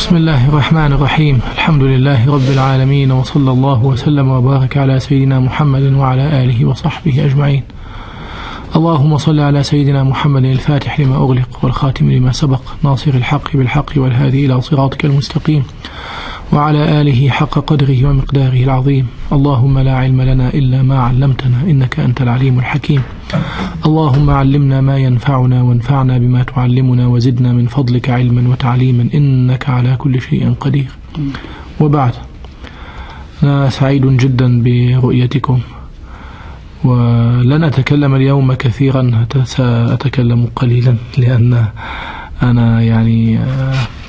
بسم الله الرحمن الرحيم. الحمد لله رب العالمين، وصلى الله وسلم وبارك على سيدنا محمد وعلى آله وصحبه أجمعين. اللهم صل على سيدنا محمد الفاتح لما أغلق والخاتم لما سبق، ناصر الحق بالحق والهادي إلى صراطك المستقيم، وعلى آله حق قدره ومقداره العظيم. اللهم لا علم لنا إلا ما علمتنا إنك أنت العليم الحكيم. اللهم علمنا ما ينفعنا وانفعنا بما تعلمنا وزدنا من فضلك علما وتعليما إنك على كل شيء قدير. وبعد، أنا سعيد جدا برؤيتكم، ولن أتكلم اليوم كثيرا، سأتكلم قليلا لأن أنا يعني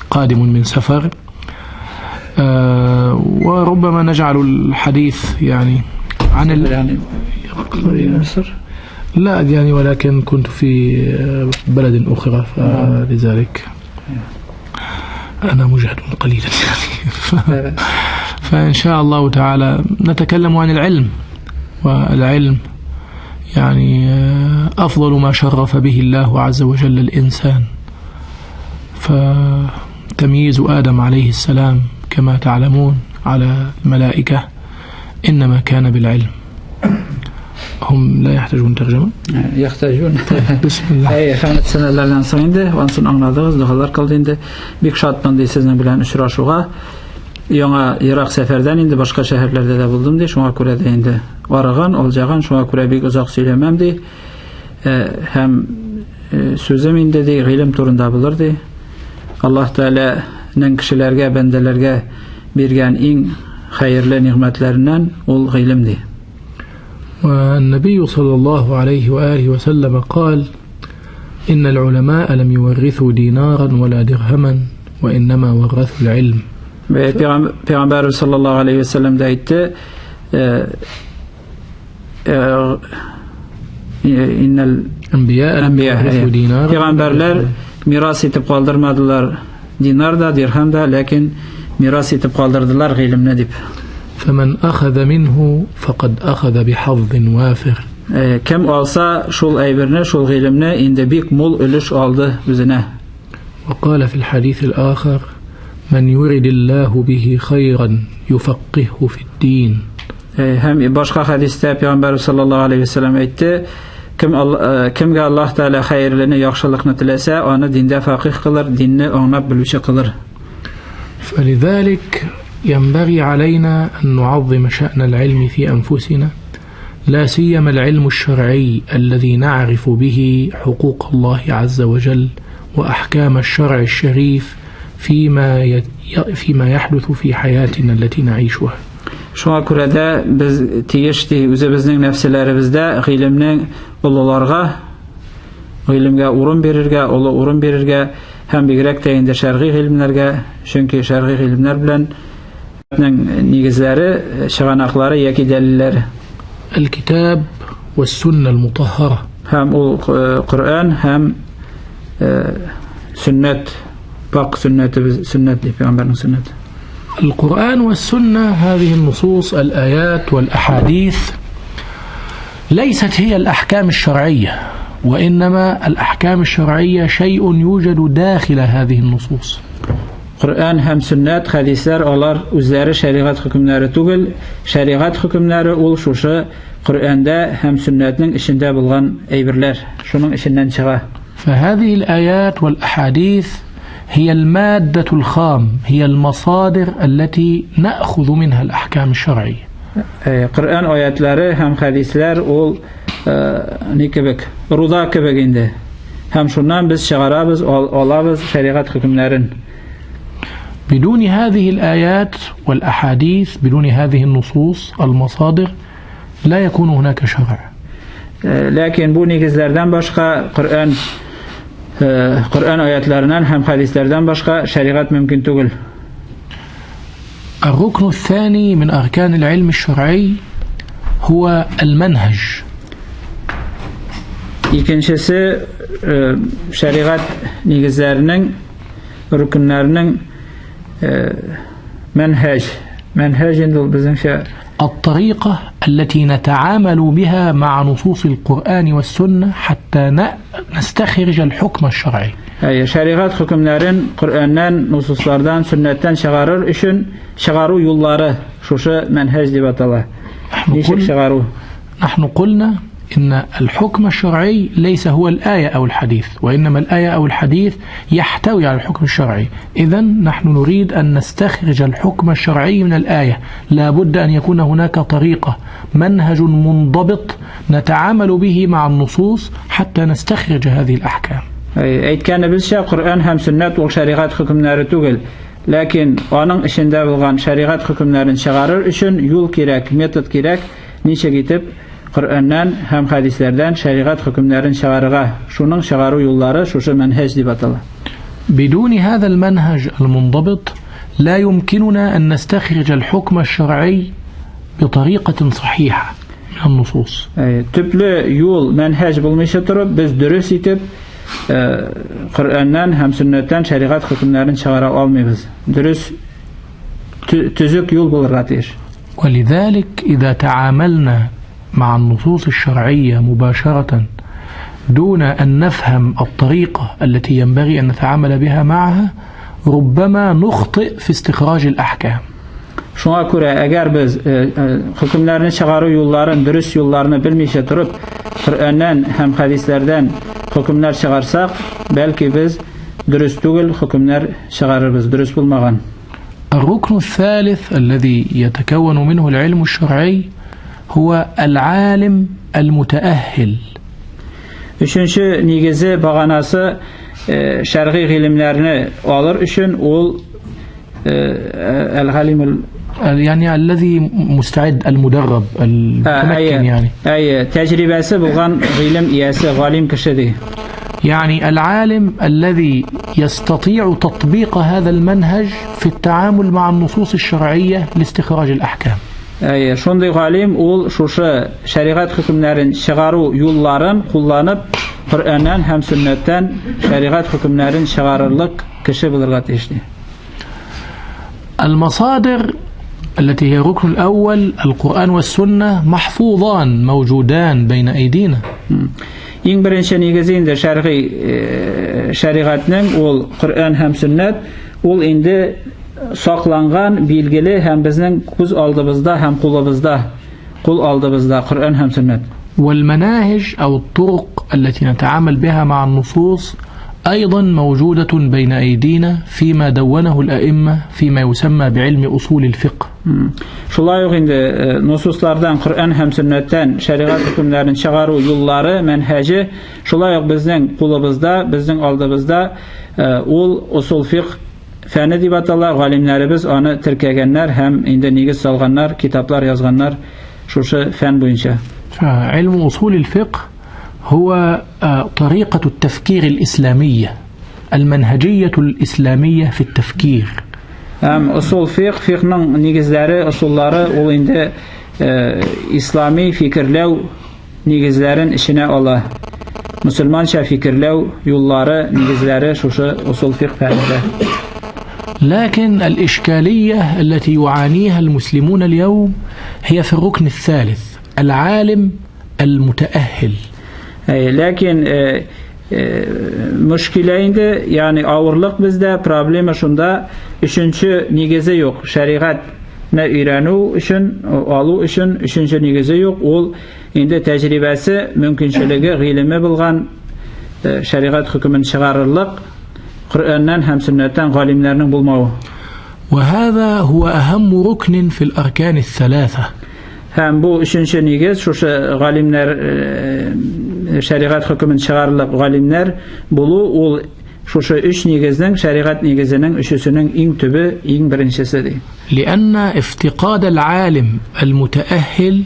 قادم من سفر، وربما نجعل الحديث يعني عن مصر. لا يعني، ولكن كنت في بلد أخرى، فلذلك أنا مجهد قليلا يعني. فإن شاء الله تعالى نتكلم عن العلم، والعلم يعني أفضل ما شرف به الله عز وجل الإنسان. فتمييز آدم عليه السلام كما تعلمون على الملائكة إنما كان بالعلم. هم لا يحتاجون ترجمة؟ يحتاجون. بسم الله. Әйе, хөрмәтле сөннәтләрдән соң инде, анысын аңладыгыз, догалар кылды инде. Бик шатмын ди сезнең белән очрашуга. Яңа ерак сәфәрдән инде башка шәһәрләрдә дә булдым ди, шуңа күрә дә инде арыган, алҗаган, шуңа күрә бик озак сөйләмәм ди. Һәм сүзем инде ди гыйлем турында булыр ди. Аллаһ Тәгаләнең кешеләргә, бәндәләргә биргән иң хәерле нигъмәтләреннән ул гыйлем ди. والنبي صلى الله عليه وآله وسلم قال: إن العلماء لم يورثوا دينارا ولا درهما وإنما ورثوا العلم. Ve Peygamber sallallahu aleyhi ve sellem de aytты, innel Enbiya Enbiya, dinar. Peygamberler miras etip kaldırmadılar dinar da dirhem da, lakin miras etip kaldırdılar gılimni dip. فمن أخذ منه فقد أخذ بحظ وافر. Kim alsa şul әйберне, şul gılimni indi bik mul өлеш aldı үзенә. وقال في الحديث الآخر: من يرد الله به خيرا يفقهه في الدين. Hem başka hadiste Peygamber sallallahu aleyhi ve sellem aytты, kim kimge Alloh taolo xayrlini, yaxshilikni tilasa, uni dinda faqih qilır, dinni anglab biluvchi qilır. فلذلك ينبغي علينا أن نعظم شأن العلم في أنفسنا، لا سيما العلم الشرعي الذي نعرف به حقوق الله عز وجل وأحكام الشرع الشريف فيما يحدث في حياتنا التي نعيشها. Шуңа күрә дә без тиеш ди үзебезнең нәфселәребездә гыйлемнең олыларга, гыйлемгә урын бирергә, олы урын бирергә һәм бигрәк тә инде шәргый гыйлемнәргә, чөнки шәргый гыйлемнәр белән нигезләре, чыганаклары яки дәлилләре. الكتاب والسنة المطهرة. Һәм ул Коръән һәм сөннәт, пак сөннәтебез, сөннәт ди пәйгамбәрнең сөннәте. القرآن والسنة هذه النصوص، الآيات والأحاديث، ليست هي الأحكام الشرعية، وإنما الأحكام الشرعية شيء يوجد داخل هذه النصوص. Коръән һәм сөннәт, хәдисләр алар үзләре шәригать хөкемнәре түгел. Шәригать хөкемнәре ул шушы Коръәндә һәм сөннәтнең эчендә булган әйберләр, шуның эченнән чыга. فهذه الآيات والأحاديث هي المادة الخام، هي المصادر التي نأخذ منها الأحكام الشرعية. Коръән аятлары һәм хәдисләр ул ни кебек, руда кебек инде. Һәм шуннан без чыгарабыз, алабыз шәригать хөкемнәрен. بدون هذه الآيات والأحاديث، بدون هذه النصوص المصادر، لا يكون هناك شرع. Ләкин бу нигезләрдән башка Коръән аятларыннан һәм хәдисләрдән башка шәригать мөмкин түгел. الركن الثاني من أركان العلم الشرعي هو المنهج. Икенчесе, шәригать нигезләренең, рукннарының, мәнһәҗ. Мәнһәҗ инде ул безнеңчә الطريقة التي نتعامل بها مع نصوص القرآن والسنة حتى نستخرج الحكم الشرعي. Әйе, шәригать хөкемнәрен Коръәннән, нусуслардан, сөннәттән чыгарыр өчен чыгару юллары шушы мәнһәҗ дип атала. Ничек чыгару? نحن قلنا إن الحكم الشرعي ليس هو الآية أو الحديث، وإنما الآية أو الحديث يحتوي على الحكم الشرعي. إذن نحن نريد أن نستخرج الحكم الشرعي من الآية، لا بد أن يكون هناك طريقة، منهج منضبط نتعامل به مع النصوص حتى نستخرج هذه الأحكام. Әйткәнебезчә, Коръән һәм сөннәт ул шәригать хөкемнәре түгел. Ләкин аның эчендә булган шәригать хөкемнәрен чыгарыр өчен юл кирәк, метод кирәк, ничек итеп Коръәннән һәм хәдисләрдән шәригать хөкемнәрен чыгарырга. Шуның чыгару юллары шушы мәнһәҗ дип атала. بدون هذا المنهج المنضبط لا يمكننا أن نستخرج الحكم الشرعي بطريقة صحيحة من النصوص. Төпле юл, мәнһәҗ булмыйча торып, без дөрес итеп Коръәннән һәм сөннәттән шәригать хөкемнәрен чыгара алмыйбыз. Дөрес төзек юл булырга тиеш. ولذلك إذا تعاملنا مع النصوص الشرعية مباشرة دون أن نفهم الطريقة التي ينبغي أن نتعامل بها معها ربما نخطئ في استخراج الأحكام. Шуңа күрә, әгәр без хөкемнәрне чыгару юлларын, дөрес юлларны белмичә торып, Коръәннән һәм хәдисләрдән хөкемнәр чыгарсак, бәлки без дөрес түгел хөкемнәр чыгарырбыз, дөрес булмаган. الركن الثالث الذي يتكون منه العلم الشرعي هو العالم المتأهل. Өченче нигезе, баганасы шәргый гыйлемнәрне алыр өчен ул әл-галимул, يعني الذي مستعد، المدرب، المتمكن يعني. Әйе, тәҗрибәсе булган гыйлем иясе, галим кеше ди. يعني العالم الذي يستطيع تطبيق هذا المنهج في التعامل مع النصوص الشرعية لاستخراج الأحكام. Әйе, шундый галим ул шушы шәригать хөкемнәрен чыгару юлларын кулланып, Коръәннән һәм сөннәттән шәригать хөкемнәрен чыгарырлык кеше булырга тиеш ди. المصادر التي هي الركن الأول القرآن والسنة محفوظان موجودان بين أيدينا. Иң беренче нигезе инде шәргый шәригатьнең ул Коръән һәм сөннәт, ул инде сакланган, билгеле һәм безнең күз алдыбызда һәм кулыбызда, кул алдыбызда Коръән һәм сөннәт. والمناهج أو الطرق التي نتعامل بها مع النصوص أيضا موجودة بين أيدينا فيما دونه الأئمة فيما يسمى بعلم أصول الفقه. Шулай ук инде нусуслардан, Коръән һәм сөннәттән шәригать хөкемнәрен чыгару юллары, мәнһәҗе шулай ук безнең кулыбызда, безнең алдыбызда, ул усул фикъ фәне дип атала. Галимнәребез аны теркәгәннәр һәм инде нигез салганнар, китаплар язганнар шушы фән буенча. علم أصول الفقه هو طريقة التفكير الإسلامية، المنهجية الإسلامية في التفكير. Һәм усул фикъ, фикъның нигезләре, усуллары ул инде ислами фикерләү нигезләрен эченә ала. Мөселманча фикерләү юллары, нигезләре шушы усул фикъ фәнендә. لكن الإشكالية التي يعانيها المسلمون اليوم هي في الركن الثالث، العالم المتأهل. Ләкин мөшкилә инде, ягъни авырлык бездә, проблема шунда, өченче нигезе юк. Шәригатьне өйрәнү өчен, алу өчен өченче нигезе юк. Ул инде тәҗрибәсе, мөмкинчелеге, гыйлеме булган шәригать хөкемен чыгарырлык Коръәннән һәм сөннәттән галимнәрнең булмавы. وهذا هو أهم ركن في الأركان الثلاثة. Һәм бу өченче нигез, шушы галимнәр, шәригать хөкемен чыгарырлык галимнәр булу, ул шушы өч нигезнең, шәригать нигезенең өчесенең иң төбе, иң беренчесе ди. لأن افتقاد العالم المتأهل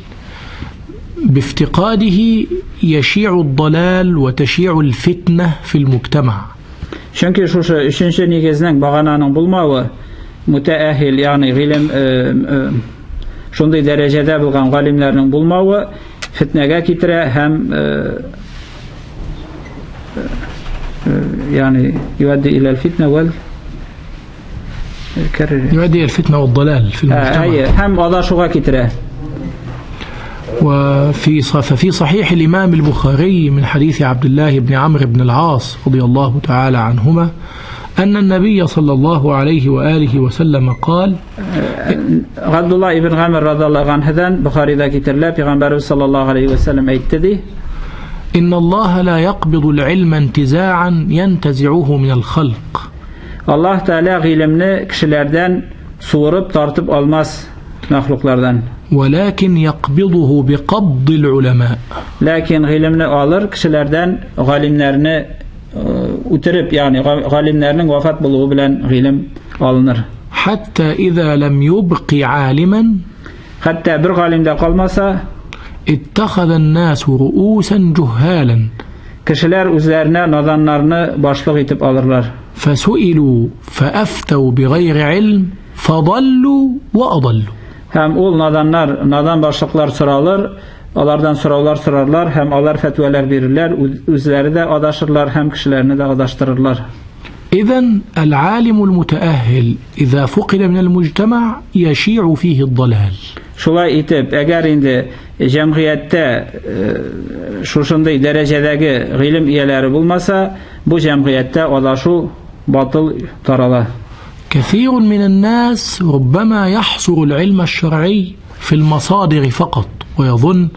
بافتقاده يشيع الضلال وتشيع الفتنة في المجتمع. Чөнки шушы өченче нигезнең, багананың булмавы, мутаәһил, ягъни гыйлем, шундый дәрәҗәдә булган галимнәрнең булмавы фитнәгә китерә һәм ягъни يؤدي إلى الفتنة وال يؤدي إلى الفتنة والضلال في المجتمع. Һәм адашуга китерә. ففي صحيح الإمام البخاري من حديث عبد الله بن عمرو بن العاص رضي الله تعالى عنهما أن النبي صلى الله عليه وآله وسلم قال: Габдулла ибн Гамр радиаллаһу анһудан Бухарида китерелә, Пәйгамбәрбез саллаллаһу алейһи ва сәлләм әйтте ди: إن الله لا يقبض العلم انتزاعا ينتزعه من الخلق. Аллаһ Тәгалә гыйлемне кешеләрдән суырып тартып алмас, мәхлуклардан. ولكن يقبضه بقبض العلماء. Ләкин гыйлемне алыр кешеләрдән галимнәрне үтереп, ягъни галимнәрнең вафат булуы белән гыйлем алыныр. حتى إذا لم يبق عالما، Хәтта бер галим дә калмаса, اتخذ الناس رؤوسا جهالا. Кешеләр үзләренә наданнарны башлык итеп алырлар. فسئلوا فأفتوا بغير علم فضلوا وأضلوا. Һәм ул наданнар, надан башлыклар соралыр, алардан сораулар сорарлар һәм алар фәтвәләр бирерләр, үзләре дә адашырлар һәм кешеләрне дә адаштырырлар. إذن العالم المتأهل إذا فقد من المجتمع يشيع فيه الضلال. Шулай итеп, әгәр инде җәмгыятьтә шушындый дәрәҗәдәге гыйлем ияләре булмаса, бу җәмгыятьтә адашу батыл тарала. كثير من الناس ربما يحصر العلم الشرعي في المصادر فقط، ويظن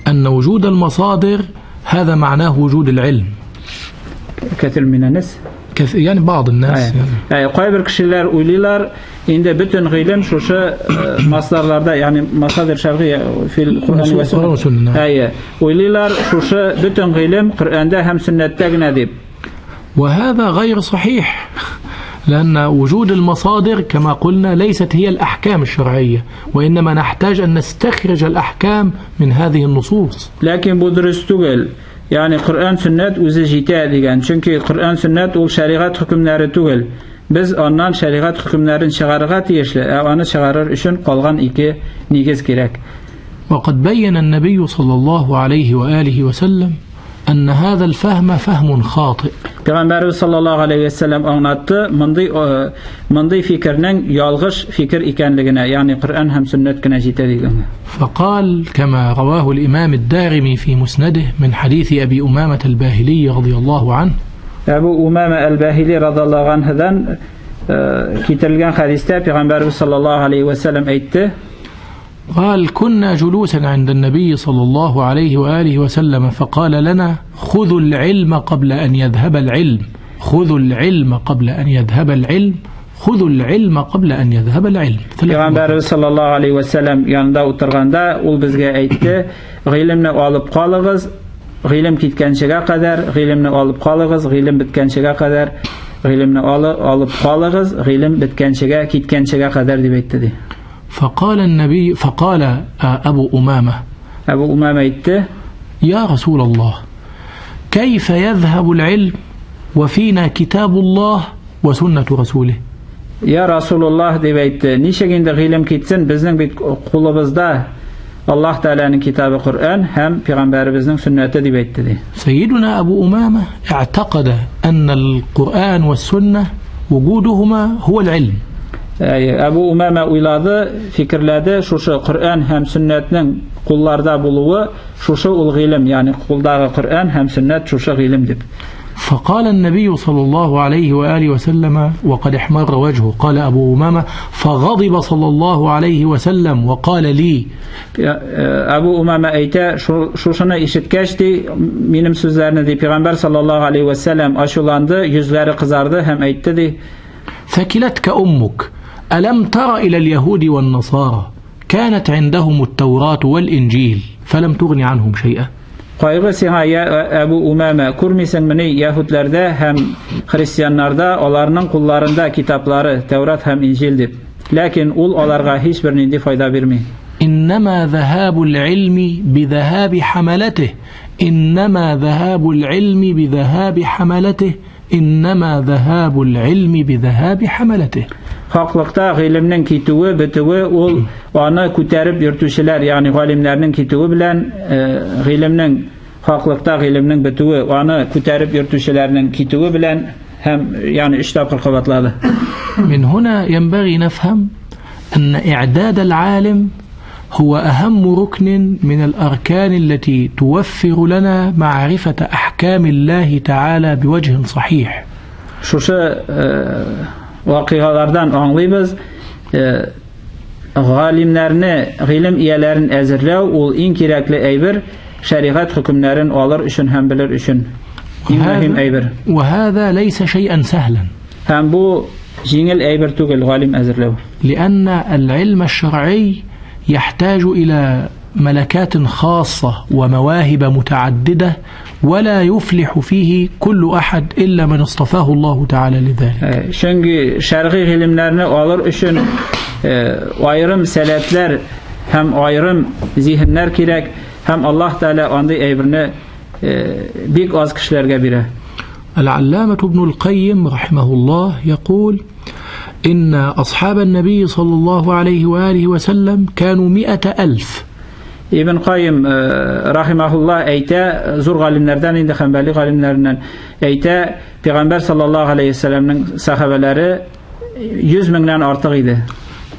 أن وجود المصادر هذا معناه وجود العلم. كثير من الناس؟ يعني بعض الناس. Әй, кайбер кешеләр уйлыйлар, инде бөтен гыйлем шушы масдарларда, ягъни масадир шәргый фил Куръан ва суннә. Әй, уйлыйлар шушы бөтен гыйлем Коръәндә һәм сөннәттә генә дип. وهذا غير صحيح، لأن وجود المصادر كما قلنا ليست هي الأحكام الشرعية، وإنما نحتاج أن نستخرج الأحكام من هذه النصوص. Ләкин бу дөрес түгел. Ягъни Коръән сөннәт үзе җитә дигән. Чөнки Коръән сөннәт ул шәригать хөкемнәре түгел. Без аннан шәригать хөкемнәрен чыгарырга тиешле, ә аны чыгарыр өчен калган ике нигез кирәк. وقد بين النبي صلى الله عليه وآله وسلم أن هذا الفهم فهم خاطئ. Пәйгамбәрбез саллаллаһу алейһи ва сәлләм аңлатты, мондый фикернең ялгыш фикер икәнлегенә, ягъни Коръән һәм сөннәт кенә җитә дигән. فقال كما رواه الإمام الدارمي في مسنده من حديث أبي أمامة الباهلي رضي الله عنه. Әбу Умама әл-Баһили радиаллаһу анһудан китерелгән хәдистә Пәйгамбәрбез саллаллаһу алейһи ва сәлләм әйтте: قال: كنا جلوسا عند النبي صلى الله عليه وآله وسلم فقال لنا: خذوا العلم قبل أن يذهب العلم، خذوا العلم قبل أن يذهب العلم، خذوا العلم قبل أن يذهب العلم. Пәйгамбәрбез саллаллаһу алейһи ва сәлләм янында утырганда ул безгә әйтте: гыйлемне алып калыгыз, гыйлем киткәнчегә кадәр, гыйлемне алып калыгыз, гыйлем беткәнчегә кадәр, гыйлемне алып калыгыз, гыйлем беткәнчегә, киткәнчегә кадәр дип әйтте ди. فقال النبي، فقال أبو أمامة، أبو أمامة әйтте: يا رسول الله، كيف يذهب العلم وفينا كتاب الله وسنة رسوله؟ يا رسول الله дип әйтте, ничек инде гыйлем китсен, безнең бит кулыбызда Аллаһ Тәгаләнең китабы Коръән һәм пәйгамбәребезнең сөннәте дип әйтте ди. سيدنا أبو أمامة اعتقد أن القرآن والسنة وجودهما هو العلم. Әбу Умама уйлады, фикерләде, шушы Коръән һәм сөннәтнең кулларда булуы, шушы ул гыйлем, ягъни кулдагы Коръән һәм сөннәт шушы гыйлем дип. فقال النبي صلى الله عليه وآله وسلم وقد احمر وجهه، قال أبو أمامة: فغضب صلى الله عليه وسلم وقال لي. Әбу Умама әйтә, шушыны ишеткәч ди, минем сүзләрне ди, Пәйгамбәр саллаллаһу алейһи ва сәлләм ачуланды, йөзләре кызарды һәм әйтте ди: ثكلتك أمك، ألم تر إلى اليهود والنصارى كانت عندهم التوراة والإنجيل فلم تغن عنهم شيئا؟ Кайгы сиңа, я Әбу Умама, күрмисеңмени яһүдләрдә һәм христианнарда аларның кулларында китаплары Тәүрат һәм Инҗил дип. Ләкин ул аларга һичбер нинди файда бирми. إنما ذهاب العلم بذهاب حملته، إنما ذهاب العلم بذهاب حملته، إنما ذهاب العلم بذهاب حملته. Хаклыкта гыйлемнең китүе, бетүе ул аны күтәреп йөртүчеләр, ягъни галимнәрнең китүе белән, гыйлемнең, хаклыкта гыйлемнең бетүе, аны күтәреп йөртүчеләрнең китүе белән һәм, ягъни өч тапкыр кабатлады. من هنا ينبغي نفهم أن إعداد العالم هو أهم ركن من الأركان التي توفر لنا معرفة أحكام الله تعالى بوجه صحيح. Шушы вакыйгалардан аңлыйбыз, галимнәрне, гыйлем ияләрен әзерләү ул иң кирәкле әйбер, шәригать хөкемнәрен алыр өчен һәм белер өчен иң мөһим әйбер. وهذا ليس شيئا سهلا. Һәм бу җиңел әйбер түгел, галим әзерләү. لأن العلم الشرعي يحتاج إلى ملكات خاصة ومواهب متعددة، ولا يفلح فيه كل أحد إلا من اصطفاه الله تعالى لذلك. Чөнки шәргый гыйлемнәрне алыр өчен аерым сәләтләр һәм аерым зиһеннәр кирәк, һәм Аллаһ Тәгалә андый әйберне бик аз кешеләргә бирә. العلامة ابن القيم رحمه الله يقول إن أصحاب النبي صلى الله عليه وآله وسلم كانوا 100,000. Ибн Кайим рахимахулла әйтә, зур галимнәрдән инде, хәнбәли галимнәреннән әйтә, Пәйгамбәр саллаллаһу алейһи ва сәлләмнең сахабәләре 100 меңнән артык иде.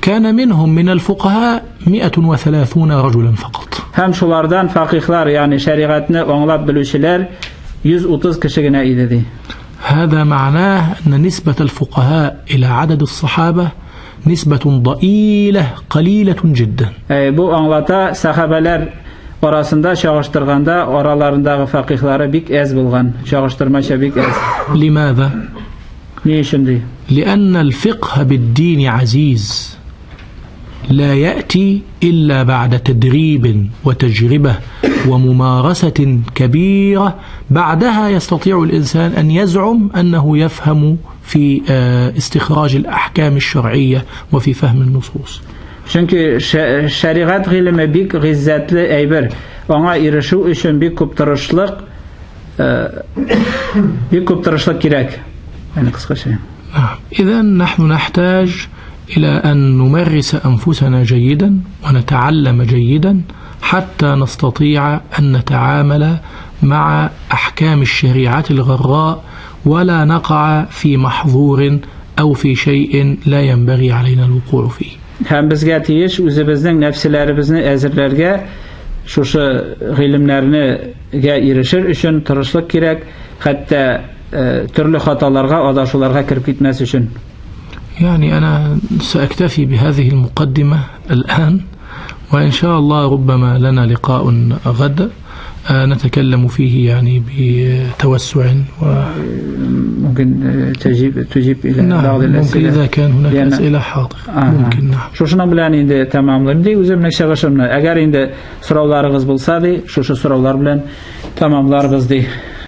كان منهم من الفقهاء 130 رجلا فقط. Һәм шулардан факихлар, ягъни шәригатьне аңлап белүчеләр 130 кеше генә иде ди. هذا معناه أن نسبة الفقهاء إلى عدد الصحابة نسبة ضئيلة قليلة جدا. Бу аңлата, сахабәләр арасында чагыштырганда араларындагы факихлары бик әз булган, чагыштырмача бик әз. لماذا؟ Ни өчен ди? لأن الفقه بالدين عزيز، لا يأتي إلا بعد تدريب وتجربة وممارسة كبيرة، بعدها يستطيع الإنسان أن يزعم أنه يفهم في استخراج الأحكام الشرعية وفي فهم النصوص. Чөнки шәригать гыйлеме бик гыйззәтле әйбер. Аңа ирешү өчен бик күп тырышлык кирәк. Яни кыскача. إذن نحن نحتاج إلى أن نمارس أنفسنا جيدا ونتعلم جيدا حتى نستطيع أن نتعامل مع أحكام الشريعة الغراء ولا نقع في محظور أو في شيء لا ينبغي علينا الوقوع فيه. Һәм безгә тиеш үзебезнең нәфселәребезне әзерләргә, шушы гыйлемнәргә ирешер өчен тырышлык кирәк, хәтта төрле хаталарга, адашуларга кереп китмәс өчен. يعني أنا سأكتفي بهذه المقدمة الآن، وإن شاء الله ربما لنا لقاء غد نتكلم فيه يعني بتوسع ممكن تجيب إلى بعض الأسئلة. ممكن إذا كان هناك أسئلة حاضر. ممكن نعم. Шушының белән инде тәмамлыйм ди үземнең чыгышымны. Әгәр инде сорауларыгыз булса ди, шушы сораулар белән тәмамларбыз ди.